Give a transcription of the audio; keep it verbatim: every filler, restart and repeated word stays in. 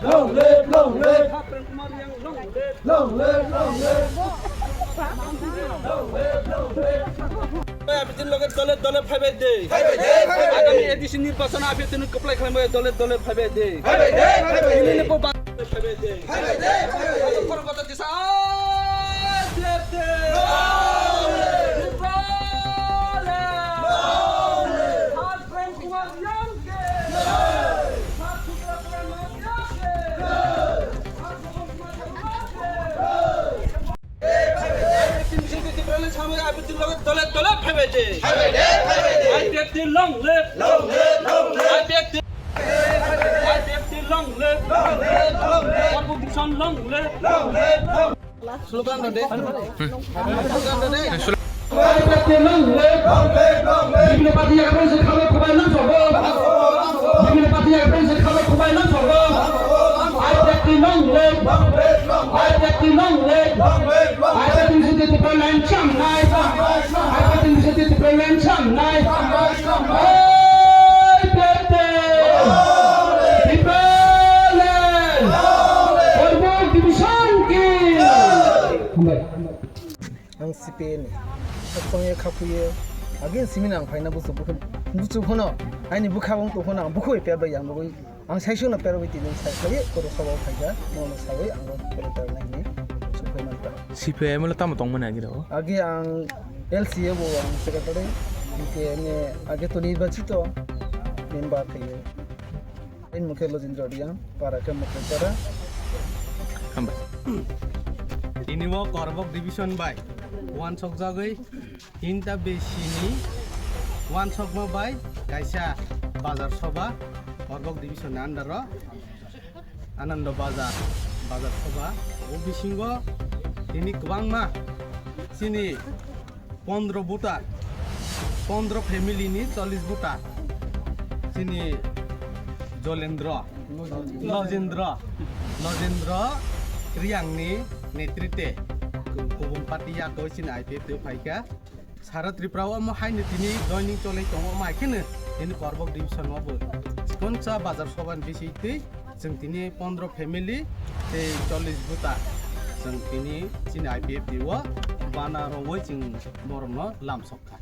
Long live, long live. Bhapitin loge dole dole phaibai de. Phaibai de, phaibai de. Agami A D C nirbachon Bhapitin kwplai khlaimai dole dole phaibai de. Phaibai de, phaibai de. Ini ni bo ba-, phaibai de. Phaibai de, phaibai de. Korokota disa, ah, de, de. Long live. Long live. Bhapitin Kumar Reang ke. Long live. Bhapitin Kumar Reang ke. Long live. Long live. I P F T long live! Long live, long live! I P F T, I P F T long live! Long live, long live! Korbuktwison long live! Long live, long live! Slogan do de. Slogan do de. Bibino pati yaphang se khalo khubai nang sogo. Bibino pati yaphang se khalo khubai nang sogo. Ai peti nong le. Ai peti nong le. Ai peti se te pran cam nai. Ai peti se te pran cam nai. Ai peti. People. Korbuktwison ki. Hambai. Ang C P M ni. Saksong ye khaphuye. Agin simi nang phaina busu bukhun. Busu khono. Aini bukha bong to khono. Ang bukhu pe bai yang bugui. Ang saisung na pero biti nung sai khlai koro sabo phaija. Mono sai ang ro koro tar nai ni. Sukhai man ta. C P M lo tamo tong mani agi ro? Agi ang L C A bo ang secretary. Ke ne age to nirbachito member khaye. Ani mung khe Lojendra Reang, para khe Muktupara. Hambai. Tini bo Korbok division bai uansuk jagwi tinta besini uansukma bai kaisa bazar soba Korbok division ni under o Anando Bazar, bazar soba. O bisingo tini kwbangma chini pondro voter, pondro family ni chollish voter. Chini Jolendra, Lojendra, Lojendra Reang ni netrite kubun party yago chini I P F T phaikha. Sara Tripura o omo haino tini joining cholai tongo, omo hai kheno tini Korbok division o bo chikonsa bazar soba ni bising twi chwng tini pondro family tei chollish voter chwng tini chini I P F T o bana rwui chwng borokno lamsok kha.